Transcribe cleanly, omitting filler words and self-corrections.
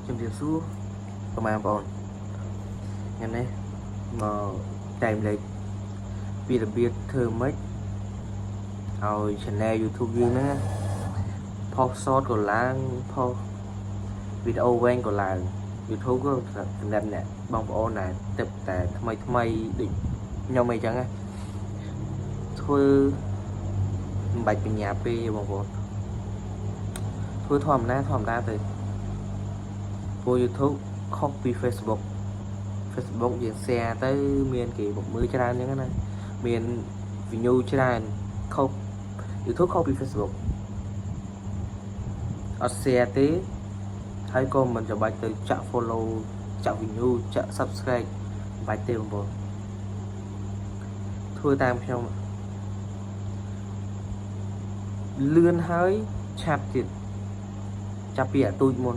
ជំរាបសួរប្រហែលបងប្អូនថ្ងៃនេះមកចែករំលែកពីរបៀបធ្វើម៉េចឲ្យ channel YouTube យើងហ្នឹងណាផុស short ក៏ឡើងផុសវីដេអូវែងក៏ឡើង YouTube ក៏សម្រាប់អ្នកបងប្អូនដែលទើបតែថ្មីថ្មីដូចខ្ញុំអីចឹងណាធ្វើមិនបាច់បញ្ញាពេកទេបងប្អូនធ្វើធម្មតាធម្មតាទៅ ព្រោះ YouTube ខុសពី Facebook Facebook យើង share ទៅមានគេមកមើលច្រើនអញ្ចឹងណាមាន view ច្រើនខុស YouTube ខុសពី Facebook អត់ share ទេហើយក៏មិនចាំបាច់ទៅចាក់ follow ចាក់ view ចាក់ subscribe មិនបាច់ទេបងប្អូនធ្វើតាមខ្ញុំលឿនហើយឆាប់ទៀតចាប់ពីអាទូចមុន